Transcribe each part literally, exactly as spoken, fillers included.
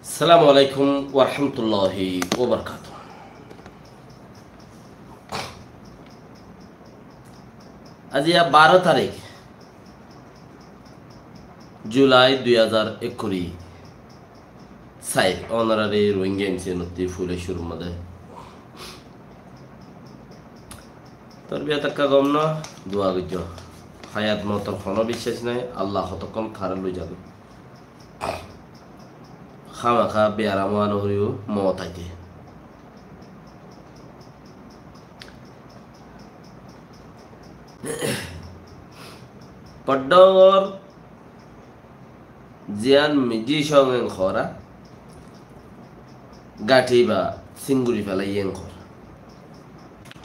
Assalamu alaikum warahmatulláhi wabarakátuhu. Aijja baró tarík Julai dui házar ekkuri sair, ónorare Rohingya M C N ottú fúle cúrur mazé torbiyot ekká gom no, dua goijjó. Hayat moutor honó biccác nái, Allah hotokkón taré loi zagói. Hámaká beyaram ówa no foribó mout aité. Poddóngor ziyán mizí cóngen hoóra, gáñthi ba sínguri felaiyé en hoór.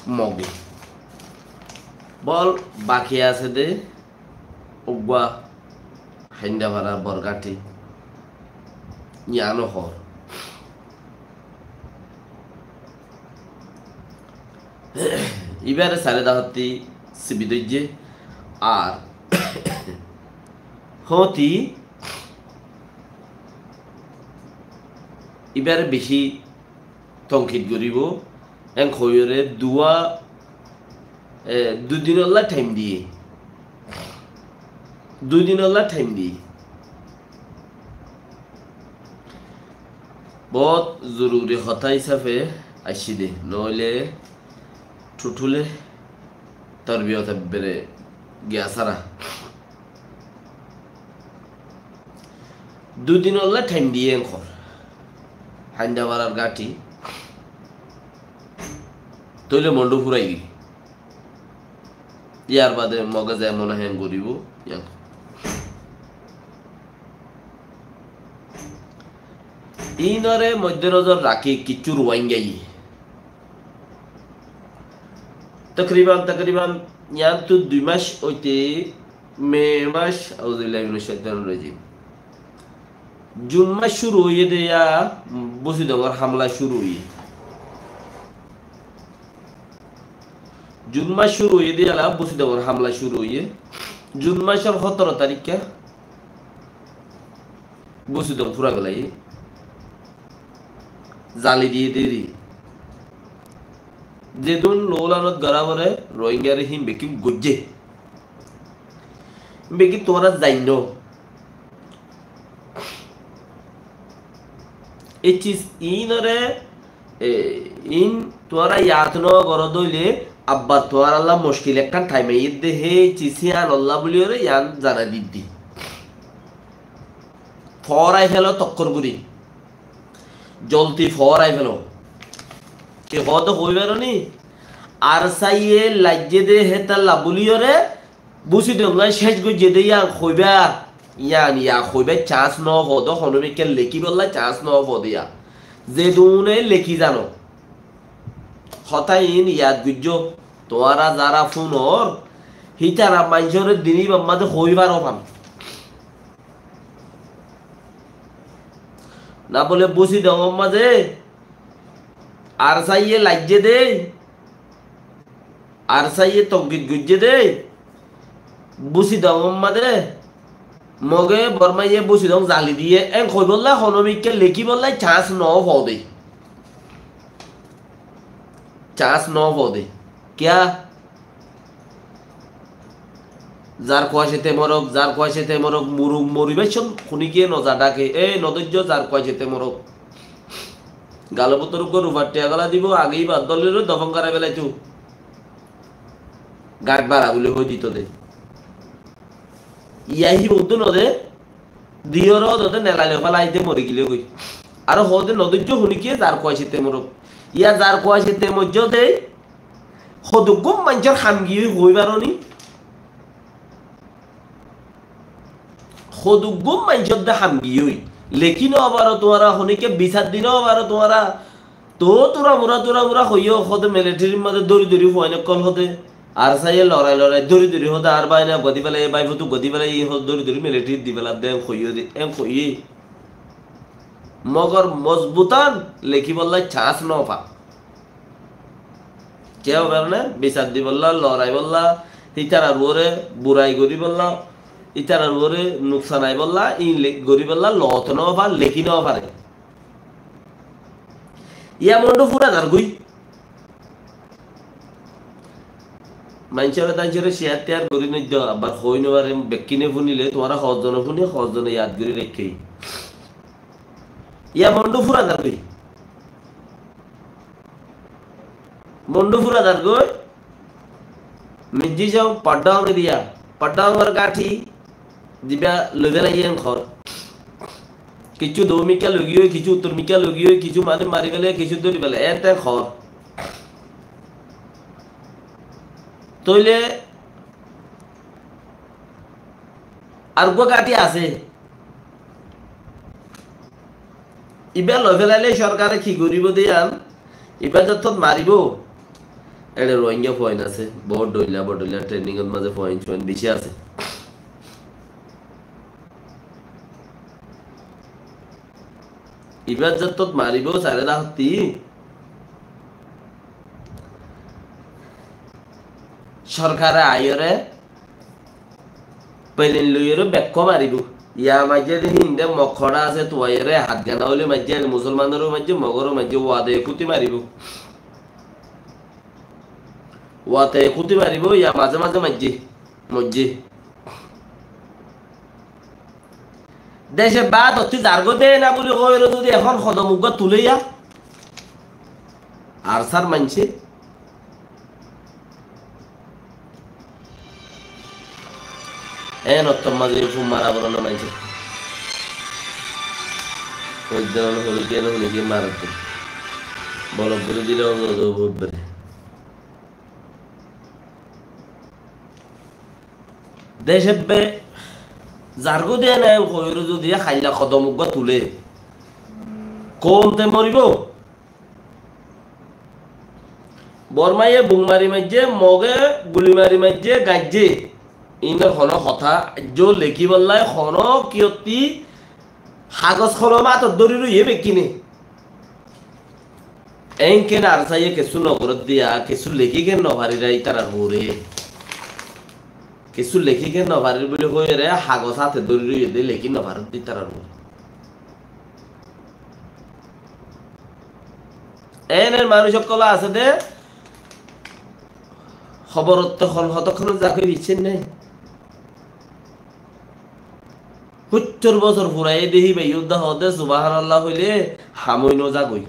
Mogé. Bol baki asé dé, uggúa Haindafarar borgáñthi, yiáno hoór. Ibáre sairé dahátti sibi dóijje, ar hoóñti ibáre bicí tonkit goríbou, en hoiyóre duwa, e, dui dinolla thaim diyé. Dui dinolla thaim diyé. Bout zoruri hotá hísafe aiccí dé, noóile thutthúle torbiyot ebbere giya sára. Dui dinolla thaim diyé en hoór. Haindafarar gáñthi. Tóile mondhú fúrai giyói. Yar bade Mogé ze mone hoó en goríbou, yián. Iínoré moidde nozor rakí kiccú Ruáingaye tokriban, tokriban yiántu dui mac óite, Me mac, auzubillahi minac caitanir rajim. Jun mac cúru óiye dé yá Busidongor hámla cúru óiye. Jun mac cúru óiye dé yá Busidongor hámla cúru óiye. Jun macor hótoro taríkka Busidong fúrai felaiyé. Zali diyé dé ri. Zedún loulanot gorá foré Rohingyare hín bekkún goijjé. Hín bekkún tuáñra zainnó. E cis iínoré, e, iín tuáñra yad no goró dóile, abbar tuáñralla muckil ekkán thaim aiyér dé, hé cis híanolla bóliyoré yián zanai diddi. Foórai félo tokkór gorí. Zoldi foórai félo. Ki hoóde hoói faroní? Arsáye laijjé dé hétalla bóliyoré Busidonge céc goijjé dé yían hoibá, yían yá hoibá cañs no foóde, honómikká lekíbolla cañs no foóde yá. Zedúne lekí zano. Hotá iín yad goijjó, tuáñra zará fúnor, hítara maincóre din íbar mazé hoói faro fán. Na bóle Busidongor mazé Arsáye laijjé dé, Arsáye tonkit goijjé dé, Busidongor mazé Mogé Bormáye Busidong zali diyé, en hoibólla honómikká lekíbolla cañs no foóde. Cañs no foóde. Kiyá? Zar kuacete morok, zar kuacete morok, muruk mori baiccón, honikiye no za dháke, e no dóijjo zar kuacete morok. Galo bútore uggúa rufar thiañ gola dibo, age íba dóllire dofon gorai felaito. Gáñth bara buli hoi dito dé. Yá híba uddú no de, diyóre hoóde nelaile félai de mori gilé goi. Aró hoóde no dóijjo honikiye zar kuacete morok. Yá zar kuacete moijjó de, hoduggún maincór ham giyói hoói faroní? Hoduggún maincór de ham giyói. Lekí no faro tuáñra, honikka bisar di no faro tuáñra. Toó tura mura, tura mura hoiyó, hoóde milithirir mazé dóri dóri fuain ókkol hoóde. Arsáye lorai lorai dóri dóri hoóde, añár báina uggúa di félaiye, báifut uggúa di félaiye, hoóde dóri dóri milithirit di féladde, en hoiyé de, en hoiyé. Mogor mozbután lekíbolla cañs no fa. Kiyá hoibar né? Bisar dibolla, lorai bolla, ítarar uore burai goríbolla, ítarar uore nuksan aibolla, íin le-, goríbolla loot no fa, lekí no fare. Yá mondhú fúra zargói. Maincóre taincore share tiyar gorí noiddo, abbar hoói nofarim, bekkúne fúnile, tuáñra hozzone fúni, hozzone yad gorí raikkó. Yá mondhú fúra zargói. Mondhú fúra zargói. Mijjí só Paddaong eriya, Paddaongor gáñthi zibá loi félaiye en hoór. Kissú dóu mikká loi giyói, kissú uttor mikká loi giyói, kissú manúic mari félaiye, kissú dóri félaiye, en ten hoór. Tóile ar uggúa gáñthi asé. Ibá loi félailé sorkare ki goríbo de yián? Ibá zottót maribó, ére Rohingya fuain asé, bout dhoilla, bout dhoilla training ot mazé fuain suain beci asé. Ibá zottót maribó, sairé dahottí sorkare aiyóre Pelin loiyóre bekkó maribó. Yá maijjé de hín de mok hoçá asé, tuaiyóre hat gana óile maijjé, ar musolmanóre maijjé, mogóre maijjé, wade kúti maribó. Wade kúti maribó, yá mazé mazé maijjé, moijjé. Dece baádottí zargói de na buli hoiyóre zodi ehón hodom uggúa tulé yá, ARSAr maincé, en ottór mazé fum mara boro na maincé. Oi dóron hori diye na hori diye marar de. Bolok gori dile o, o, o, o, bere. Dec ebbe zargói de na hoiyóre zodi hailla hodom uggúa tulé, koum te moribó. Bormaye bum mari maijjé, Moge guli mari maijjé, gaijjé. Inor hono hotá aijjó lekíbolla hono kiyottí hagos holom átot dóri roiyé bekkúne. Enkén ARSAye kessú nogorédde, kessú lekí ken nofarir ítarar uore. Kessú lekí ken nofarir buli hoiyóre hagos áte dóri roiyé de lekí nofarédde ítarar uore. Ener manúic ókkol asé de, hoborottú hol hotokkón zagói biccín nái. Hóttor bosór furaiyé de híba yudda hoó de, subhánallah hoilé ham ói no zagói.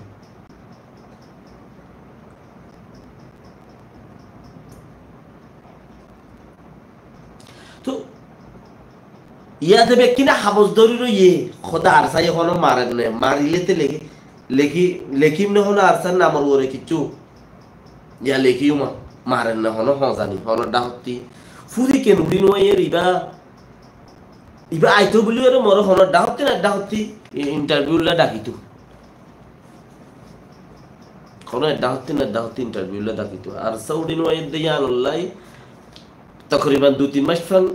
Tó, yáte bekkúne habos dóri roiyé, hoó de ARSAye hono marer né, marilé te lekí, lekí, lekím né hono ARSAr namor uore kiccú. Yá lekíyum, marer né hono hozani, hono dhahottí. Fúri ken uçí no aiyér ibá, ibá aitó buli ore more hono dhahottí na dhahottí i-, interview lla dhakitó. Hono dhahottí na dhahottí interview lla dhakitó. ARSA uçí no aiyér de yíanollá tokriban dui tin mac fán,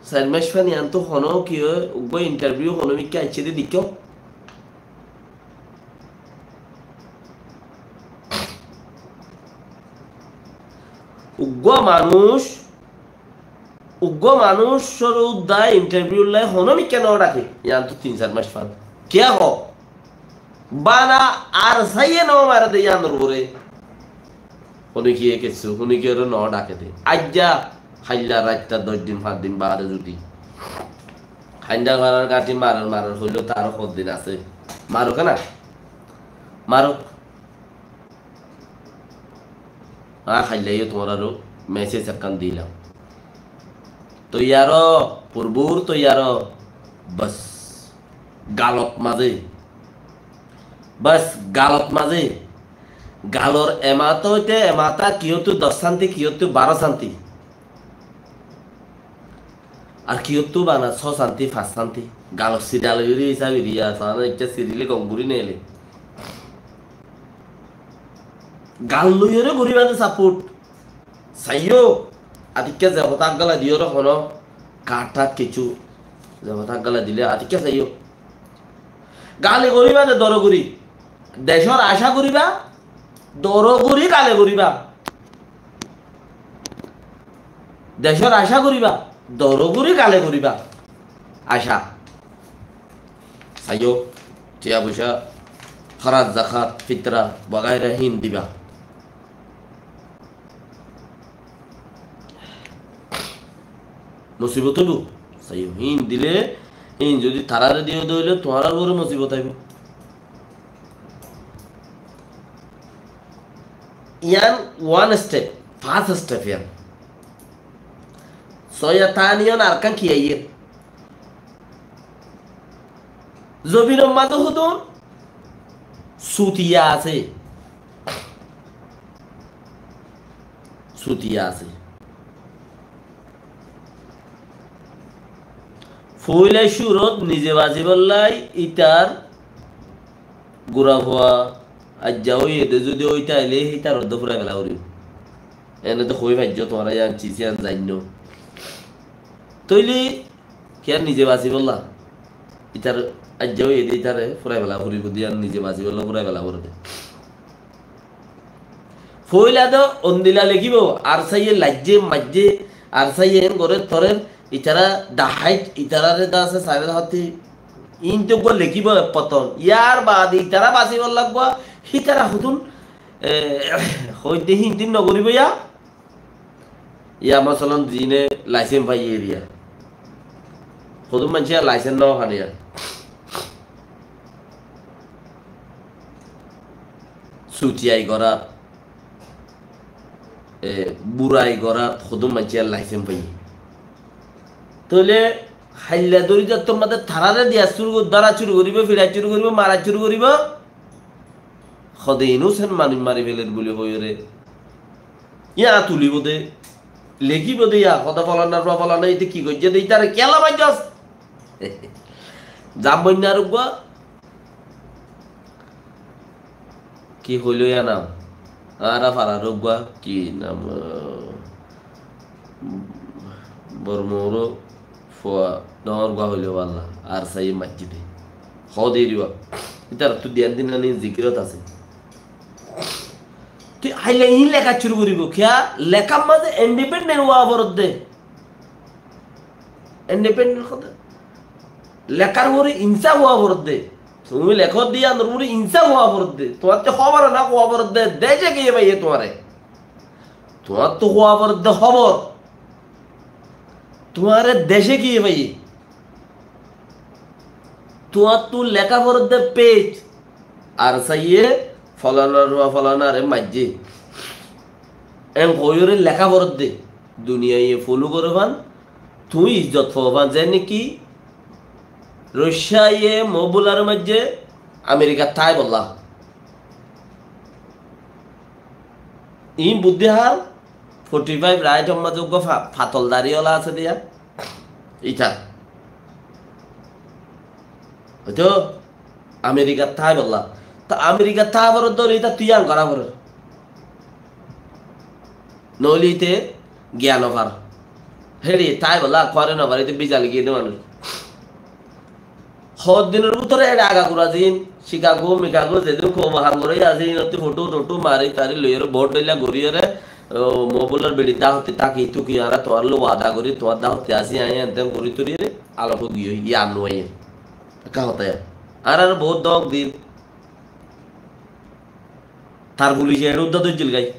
sair mac fán yíantu hono ki oi, uggúa interview hono mikká aiccé de deikkó. Uggúa manúic, uggúa manúicor uddá interview lla hono mikká no dhaké, yíantu tin sair mac fán. Kiyá hoó? Bana ARSAye no mare de yíanor uore. Hone kiyé kessú, hone kiyóre no dhaké de. Aijja, hailla raitta doc din, fañs din baade zudi Haindar farar gáñthi marar, marar hoilé to aró hoddin asé. Maruk ná? Maruk. Añí hailla yó tuáñraré message ekkán dilam. Toiyar ó, furbur toiyar ó. Bas. Galot mazé. Bas, galot mazé. Galor emata óite emata kiyóttu doc santi, kiyóttu baró santi. Ar kiyóttu bana só santi, fañs santi. Galor siriyal óiyore hísabe diya, saná ekká sirile gom gori neile. Gal loiyore goriba de support. Saiyó, atikká ze hotá gala diyore hono, card tard kessú, ze hotá gala dile atikká saiyó. Gali goriba de doro gori. Decor acá goriba, doro gori gali goriba. Decor acá goriba, doro gori gali goriba. Acá. Saiyó, tiya foisa Hórat, zakat, fitra, bagaira híin diba. Musibot óibo. Saiyo, híin dile, híin zodi tarare diyo de óile tuáñrar uore musibot aibo. Yián one step, first step yián. Soya tani yián arkan ki aiyér? Zobinor mazé hodún sutiya asé. Sutiya asé. Foila cúrut nize basibálla ítar gura fua aijja óiye de zodi ói táile hítar uddá furai fela foribo. Ene de hoi faijjo tuáñra yián sis yián zainno. Tóile kiyá nize basibálla? Ítar aijja óiye de ítare furai fela foribo de yián nize basibálla furai fela foribo de. Foila de ondila lekibo, ar saiye laijje, maijje, ar saiye en gorer torer, itara dahait, itarare de asé sabe dahati, in de uggwa lekibo ek poton. Yar bade itara basibar laggwa, hitara hodún, e, hoidde híin din nogoribo ya. Ya, masalan, zine laisen faiye eriya. Hodún maincé laisen no faniya. Sutiyai gorat, e, burai gorat, hodún maincé laisen faiye. Tóile hailla dóri zattor mazé tarare diya cúru gor-, dóra cúru goribo, firai cúru goribo, mara cúru goribo. Hode innocent manúic mari feler buli hoiyóre. Yián tulibo de, lekibo de yián, hode folanar fua folana ite ki goijje de, itare kiyólla maijjos? Zam boinnar uggwa. Ki hoilo yián nam? Añára farar uggwa, ki nam, eh, Bormoro fua dóñr gua hoile bála, ar saiye maijje de. Hó de eriba. Ítarattú diyan din ani zikirot asé. Tui aile in leka cúru goribo. Kiyá? Lekar mazé independent ówa foredde. Independent hotá. Lekar uore insaf ówa foredde. Tumi lekó de yiánor uore insaf ówa foredde. Tuáñttu hóbor ana ówa foredde. Dece kiye faiye tuáñre. Tuáñttu ówa foredde hóbor. Tuáñre dece kiye faiye. Tuáñttu leka foredde page. Ar saiye folanar fua folanare maijje. En hoiyóre leka foredde. Duniyaiye follow gore fán. Tuñí izzot fo fán. Zene ki Russiaye Mohbular maijje Amerikar táibolla. Iín buddí hár, forty five right or mazé uggwá fa-, fatol dari ola asé de yián. Ita. Óito Amerikar táibolla. Tá Amerikar táibolla dóri ita tui yián gorá forer. Noóile ite giya nofar. Héçe táibolla kuare nofar, ite biza lagi de manúic. Hoddinor bútore eçe agagura zin, Chicago, Mikago, zedún koumo ham gorí asé, inottú fothó-tothó mari-tari loiyóre, boóut dhoilla goríyore, o, Mohbulor beçir dáhotti táki-túki, añára tuáñr loi wada gorí, tuáñr dáhotti así, aññí enten gorí toriyóre, alok ói giyói, yían no aiyér. Ekká hotá yían. Añáráre boóut dók dir. Tar fulice eçé uddá dóijjil gái.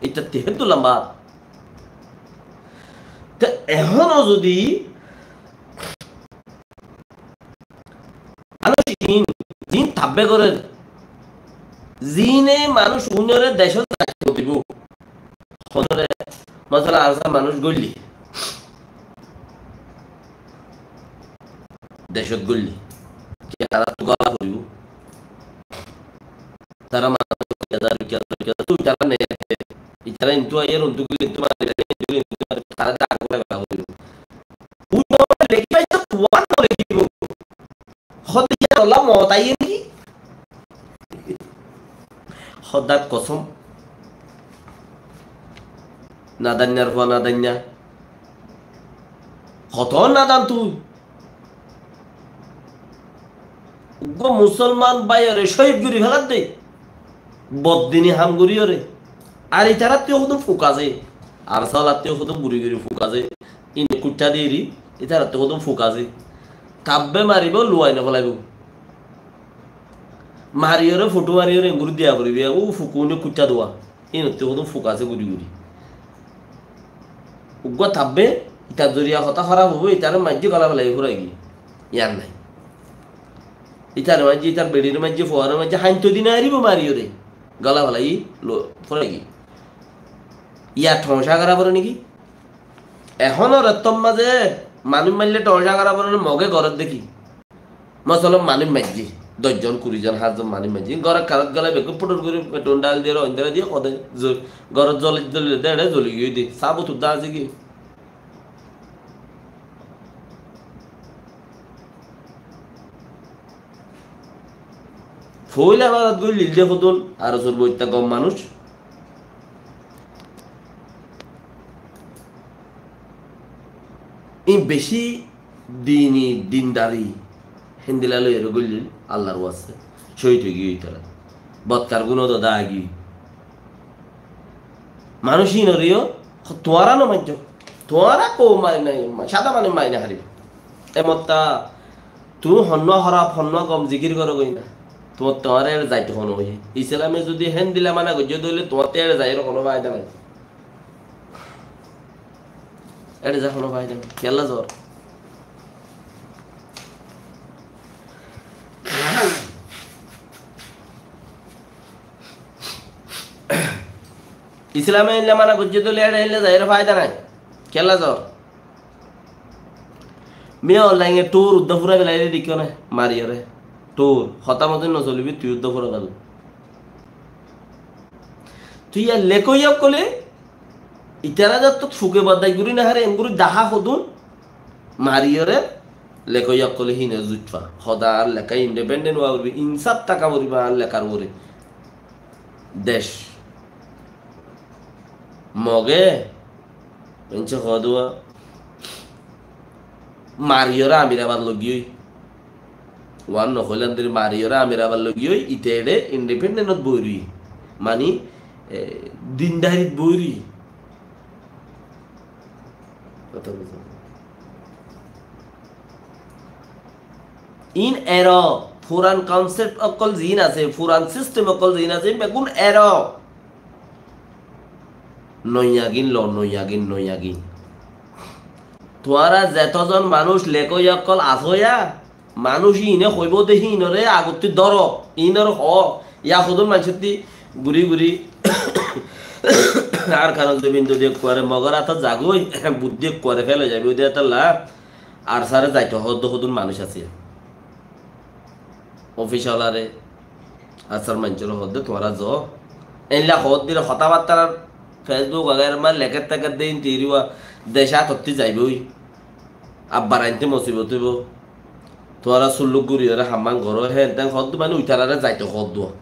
Ítattú héddur lamba. Te ehóno zodi Manúic iín, ziín tabbe gorér, ziíne manúic uññore decót zaito no dibó. Honóre, masala, añsá manúic góille, decót góille, ki añárattú góla foribó? Tará manúic rukiyá za, rukiyá za, rukiyá za, tui tará nede, itará intú aiyér, untú gile intú mari, intú gile intú mari, tará de añgul lega gorí. Uññí lekí faitó, tuáñr no lekíbo. Hóde yían olla moot aiyé né ki? Hóddat kosóm. Nadainnar fua nadainna. Hotó nadan tui. Uggwá musolman báiyore cóhid gorí feladde. Boddini ham goríyore. Ar itarattú hodún fuk asé. Ar solattú hodún guri guri fuk asé. Ine kuttá deri, itarattú hodún fuk asé. Tabbe maribó, luwai no felaibó. Mariyóre, fothú mariyóre, enggúri diya foribó, ó fuk uní kuththá duwa. Ínottú hodún fuk asé guri guri. Uggúa tábbe, itar zoriya hotá hóraf óibo, itare maijjé gola felai fúrai giyé. Yar nái. Itare maijjé, itar beçire maijjé, fuare maijjé, hainto di no faribó mariyóre. Gola felai lo-, fúrai giyé. Yar thoóñca gora fore niki? Ehón or ettór mazé manúic maille thoóñca gora fore né, Moge gorot dekí. Mosolon manúic maijjé, doc zon, kuri zon, háñt zon manúic maijjé. Góror karot gele beggún futhur gori, fetrol dál diyé, roindara diyé, hode zo-, górot zoli, zoli de, ere zoli giyói de. Sabut udda asé ki? Foila barat goillil de hodún, ar sorbo itta gom manúic. Ín beci dini, dindari, héndilla loiyóre goillil, Allar waste. Cóhid ói giyói tará. Botkar guno doda ói giyói. Manúic ínoreyó, tuáñra no maincó. Tuáñra kó mari nai, sada manúic mari no faribó. Emotta tuñí honnúa hóraf, honnúa gom zikir goró goi na. Tuáñr, tuáñre ére zaito hono óiye. Islame zodi héndilla mana goijjé de óile tuáñtte ére zaiyóre hono faida nai. Ére zai hono faida nai. Kiyólla zor? Islame héndilla mana goijjé de óile ére héndilla zaiyóre faida nai. Kiyólla zor? Miya online e tour udda fura felai de deikkó né, mariyóre. Tour, hotá moto no solibi, tui udda fura felai. Tui yar lekóiya ókkole, itara zattót fuke badai guri no hare, engguri daha hodún, mariyóre, lekóiya ókkole híne zuitfa. Hoda ar leká independent ówa foribo, insaf taka foribo ar lekár uore. Dec. Moge, Maincé hoó de uá mariyóre amir abar logiyói. Uán no hoilam deri mariyóre amir abar logiyói, ite eçe independent ot boi roi. Mani, e, dindarit boi roi. Hotá buzó? Ín ero, furan concept ókkol ziín asé, furan system ókkol ziín asé, beggún ero. Noiyagin lo, noiyagin, noiyagin. Tuáñra zetozon manúic lekóiya ókkol asó ya, manúic íine hoibó de híinore agottí dóro, íinore hoó, ya hodún maincótti guri guri Arkanor zobin zodi ekkuare Mogor átot zagói, buddí ekkuare fél ói zaibói de étolla, Arsare zaito hoódde hodún manúic asé. Ofis oláre, Arsar maincóre hoódde tuáñra zo. Éilla hoódde hotábattar Facebook agair ma lekér tekér de inti iriwa dec átottí zaibói. Abbar ainte mosibot óibo. Tuáñra sulluk guriyóre hammán goró, hé enten hoódde mani uitarare zaito hoódde.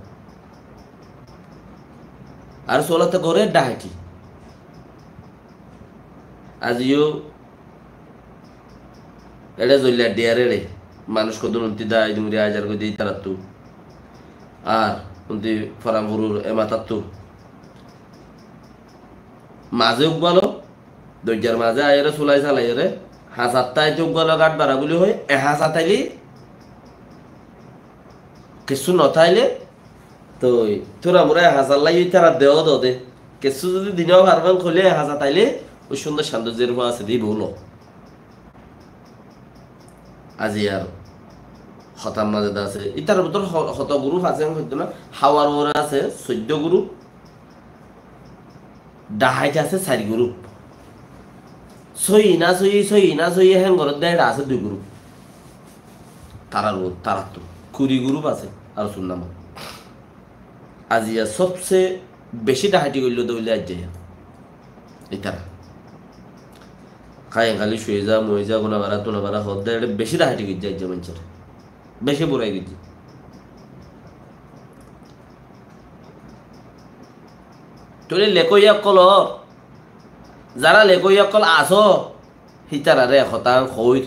Ar solatte goré dhahaiti. Aziyo Eçé zoilla diyar eçé. Manúic hodún untí dai dungri aizar goi de ítarattú. Ar untí Faramfurur e matattú. Mazé uggúalo, doijjar mazé aiyóre sulai salaiyóre, hañsattá aite uggúalo gáth bara buli hoi, e hañsat aile, kessú no táile, Toi, tura mura e hañsat laiyo ítara deo do de. Kessú zodi dino farban hoile e hañsat aile, oi cúndor cántor zerfua asé de, ibá ulo. Azi ar hotár mazé de asé. Ítarar bútore ho-, hoto gurúp asé, hoito na, hawar uore asé, soiddó gurúp. Dhahait asé sair gurúp. Sóiyi na sóiyi, sóiyi na sóiyi, hén goródde eçe asé dui gurúp. Tarar u-, tarattú kuri gurúp asé, ar sunnamot. Aziya sobse beci dhahaiti goilló de óile aijja. Ítara. Kaiyan kali suiza, muiza, gunabara, tunabara, hoódde, eçe beci dhahaiti goijjé aijja maincóre. Beci burai goijjé. Tóile lekóiya ókkol, zara lekóiya ókkol asó, hítarare e hotá hoóir.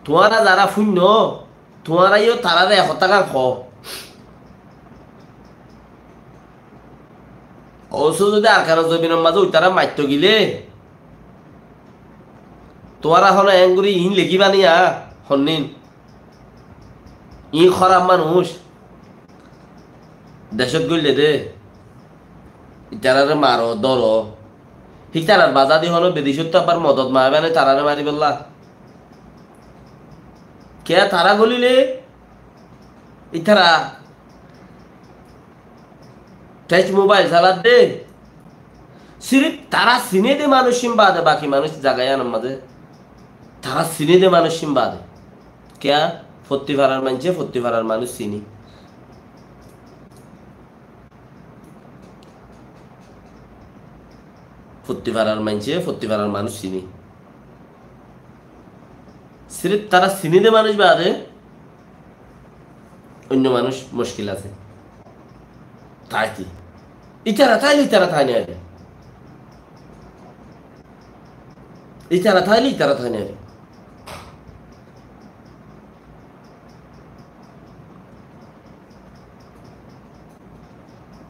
Tuáñra zara fúinno, tuáñra yó tarare e hotá hoó. Osu zodi Arkanor zobinor mazé uitará maitto gile, tuáñra hone engori iín lekíba niya, honnín. Iín hóraf manúic. Decót goille dé, ítararé maro, dóro. Hítarar bazadi honó bidecóttu abar modot maibá né tararé maribólla. Kiyá tará golile, ítara touch mobile saladde. Sirif tará siné dé manúic cín baade, baki manúic zaga yíanor mazé tará siné dé manúic cín baade. Kiyá? Fottí farar maincé fottí farar manúic siné. Fottí farar maincé fottí farar manúic siné. Sirif tará siné dé manúic baade oinno manúic muckil asé. Táite. Ítara táile ítara tái no fare. Ítara táile ítara tái no fare.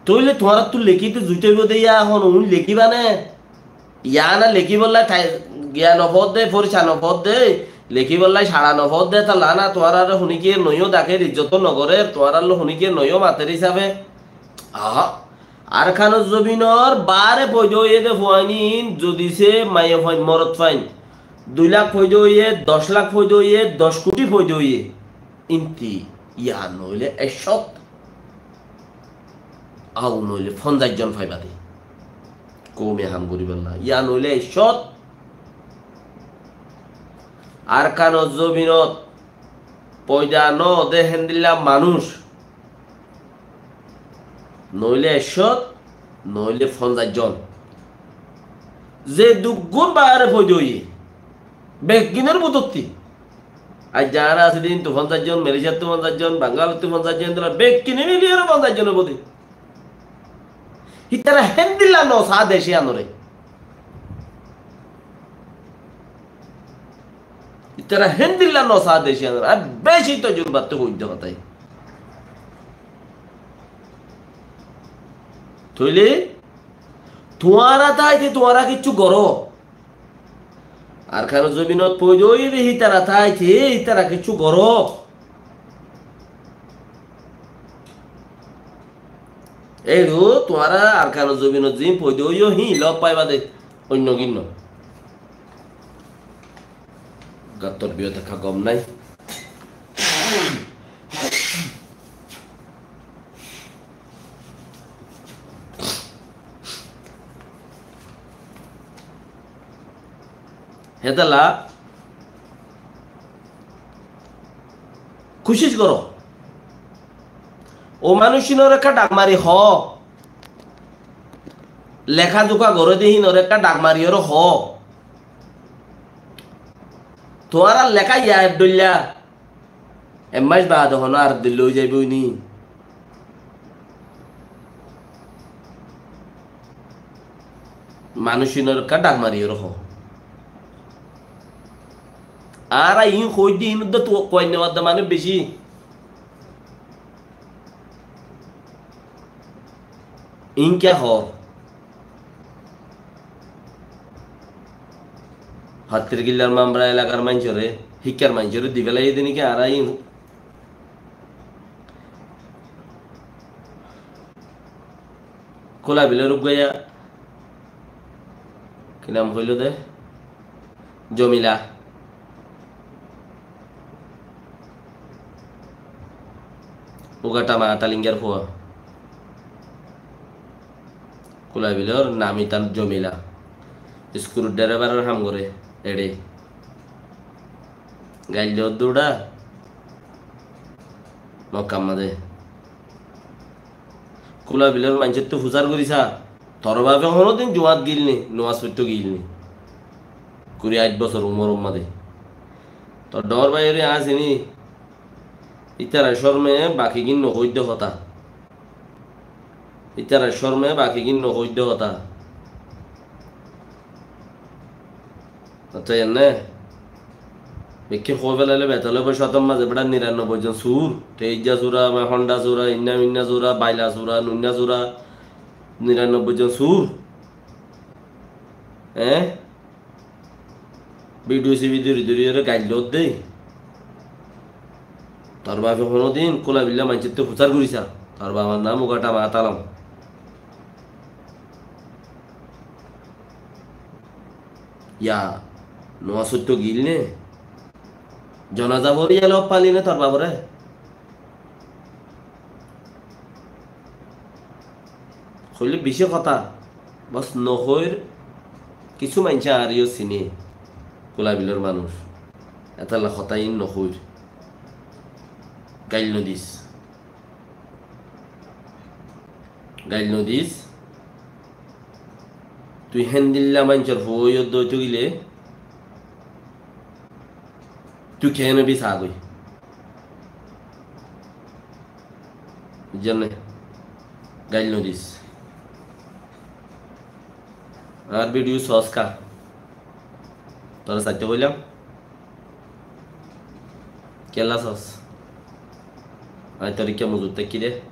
Tóile tuáñrattú lekíte zuit óibo dé, yá honó uín lekíba né? Yá na lekíbolla thai-, giya no fodde, forica no fodde, lekíbolla cara no fodde, tálla na tuáñraré honíkiye noiyó daker, izzot no gorér, tuáñralloi honíkiye noiyó mater hísafe. Aha. Arkanor zobinor baáre foida óiye dé fuain ín, zodi se maiyafuain, morotfuain, dui lak foida óiye, doc lak foida óiye, doc kuthi foida óiye, ínti yá noóile ekcót, au noóile fonzaic zon faiba dé. Koume ham goríbolla. Yá noóile ekcót. Arkanor zobinot foida no dé héndilla manúic. Noóile ekcót, noóile fonzaic zon. Ze duggún baáre foida óiye, beggínor bútotti. Aijja añára así dé íntu fonzaic zon, Malaysiattú fonzaic zon, Bangalottu fonzaic zon, endilla beggíne miliyóre fonzaic zon óibo dé. Ítara héndilla no saá dec yíanoré. Ítara héndilla no saá dec yíanoré. Añí beci tojurbattú hoiddé hotá. Tóile tuáñra táite tuáñra kiccú goró. Arkanor zobinot foida óiye dé hítara táite hítara kiccú goró. Éiru tuáñra Arkanor zobinot ziín foida óiyo híin lóf faiba dé, oinno gínno. Gattor biyót ekká gom nái. Hétolla kucíc goró. Ó manúic ínore ekká dhak mari hoó. Leká zuka goré dé híinore ekká dhak mariyóre hoó. Tuáñrar leká yá eddoilla. Ek mac baade honó ar dil loi zaibói ni? Manúic ínor ekká dhak mariyóre hoó. Añára iín hoóidde, iín uddá tuwa kuainna badda manúic bicí. Iín kiyá hoór? Hattirgillar Mamra elakar maincóre, híkkar maincóre di félaiye de niki añára iín? Kulabilor uggwá, ki nam hoilo de? Jomila. Uga Tama Talingar fua. Kulabilor nam itan Jomila. Screw driver or ham gore ede. Gaillo dura. Mokka mazé. Kulabilor maincóttu fusar gori sa. Tor bafe honodin jumat gil ni, nomaz foitto gil ni? Kuri ait bosor umor mazé. Tor dor bái ore añí sini. Ítara corme bakigin no hoidde hotá. Ítara corme bakigin no hoidde hotá. Acha, enne bekkín hoi felaile betal óibo, cótor mazé bera nirannobboi zon sur, Teijja sura, Honda sura, inna minna sura, baila sura, nunna sura, nirannobboi zon sur. Eé? Bidiyo sibi duri duri ore gail dódde. Tor bafe honodin Kula Billa maincóttu fusar gori sa. Tor babar nam ugaṭa matálam. Ya, nuwa suitto gil ne? Jonaza fori elo pali ne tor babore? Hoile beci hotá, bos nohoir, kissú maincé añáre yó sine, Kulabilor manúic. Etolla hotá iín nohoir. Gail nodis. Gail nodis. Tui héndilla maincór fua óiyo dóito gile, tui keén óibi sagói. Buijjós né? Gail nodis. Añár video sos ka? Tore saitté hoilam. Kiyólla sos? Añí tor ikká mozut táikki de.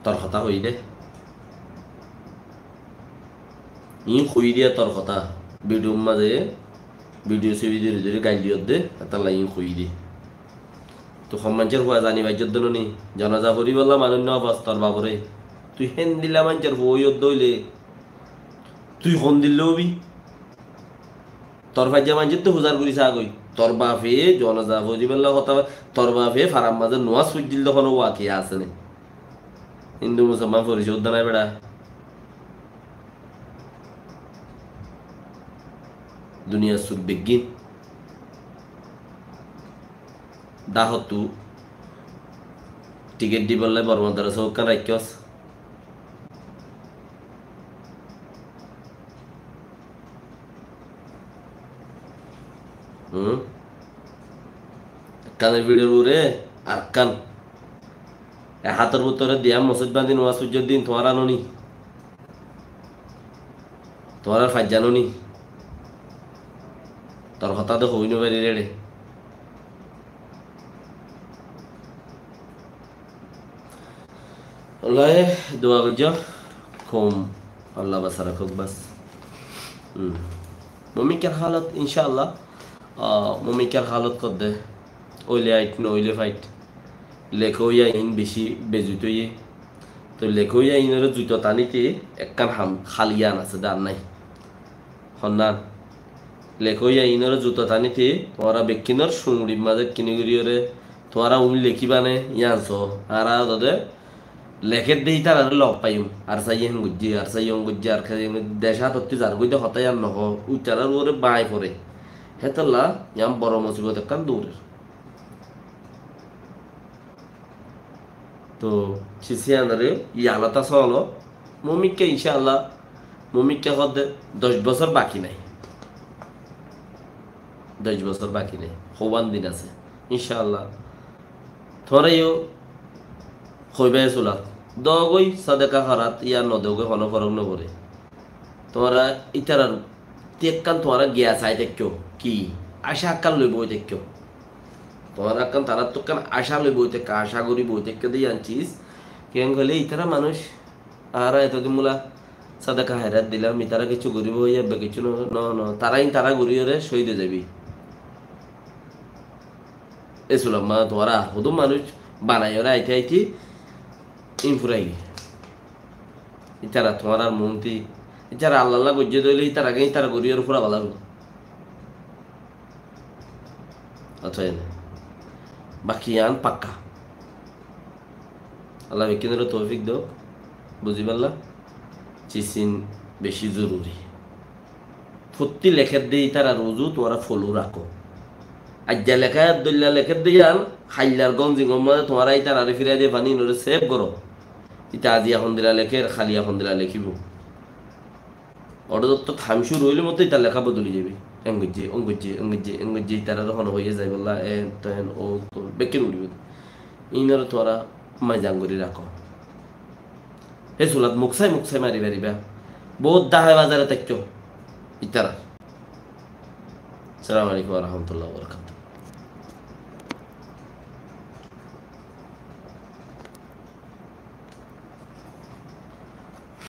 Tor hotá hoiyí de. Iín hoiyí de tor hotá. Video mazé, video sóbi dóri dóri gail diyós de, etolla iín hoiyí de. Tui hon maincór fua zani baijjós de noni, jonaza foribólla manúic no fas tor babore. Tui héndilla maincór fua óiyo dóile, tui hondilla óibi? Tor faijja maincóttu fusár gorí sagói. Tor bafe jonaza foribólla hotá, tor bafe farar mazé nuwas foijjíl de hono wakiya asé né? Hindu musolman foricóy uddá nái beça. Duniyar sur beggín. Dahottu tiket dibálla Borma dara sókkán raikkós. Hum? Ekkánor fiçor uore arekkán. E hátor bútore diya mosót bañdí nuwas foijjó din tuáñra noni. Tuáñrar faijja noni. Tor hotá de hoi no fari rere. Wallahi, dua goijjó, koum Allah basai rakók bas. Hmm. Momikkar halot, inshallah, ah, momikkar halot kodde, óile ait, no óile fait. Lekóiya iín beci bezuit óiye. To lekóiya iínore zuito tanite ekkán ham, haliyan asé de, ar nai. Honnán. Lekóiya iínore zuito tanite, tuáñra bekkínor suñçir mazé kini goríyore, tuáñra uñí lekíba né, yián soó. Añára zode lekér de ítararé lof faiyum. Ar saiye hén goijjé, ar saiye hén goijjé, ar saiye hén goijjé. Dec átottú zargói de hotá yián nohó. Ítarar uore báñi fore. Hétolla yián boro musibot ekkán durer. To, sis yiánore yalata sólo, momikká inshallah, momikká hoódde doc bosór baki nai. Doc bosór baki nai, hoibán din asé, inshallah. Tuáñra yó hoibá e sulat, dogói sadaka horat, yá nodogói honó forok nofore. Tuáñra ítarar Ti ekkán tuáñra giya sai táikko, ki acá ekkán loi boi táikko. Tuáñra ekkán taráttu ekkán acá loi boi táikko, acá gorí boi táikko de yián sis. Kiyán hoilé ítara manúic, añára etodin bula sadaka hairat dilam, ítara kessú goríbo, yá ebbe kessú no, no, no. Tara iín tara goríyore cóhid ói zaibi. E sulamma tuáñra hodún manúic banaiyore aite aite iín furai giyé. Ítara tuáñrar muúnti, ítara Allah Allah goijjé de óile ítara ge ítara gorí ar fura bala óibo. Atá ene. Baki yián pakka. Allah bekkúnore toufik douk, buzibálla. Sis iín beci zoruri. Fottí lekér de ítarar uzu tuáñra folú rakó. Aijja lekér, doilla lekér de yián, haillar gonzingor mazé tuáñra ítarare firai de fani inore sef goró. Ita aziya hondilla lekér, haliya hondilla lekíbo. Oçé zottót ham cúru óile motto ítar leká bodoli zaibe. Eng goijjé, ong goijjé, eng goijjé, eng goijjé, ítarare hono hoiyé zaibolla, en, ten, o, to, bekkín uçíbo. Inore tuáñra maizan gorí rakó. Hé sulat muk sai muk sai mari faribá. Bout dahái bazare táikko ítara. Assalamu alaikum wa rahmatullahi wa barakatuhu.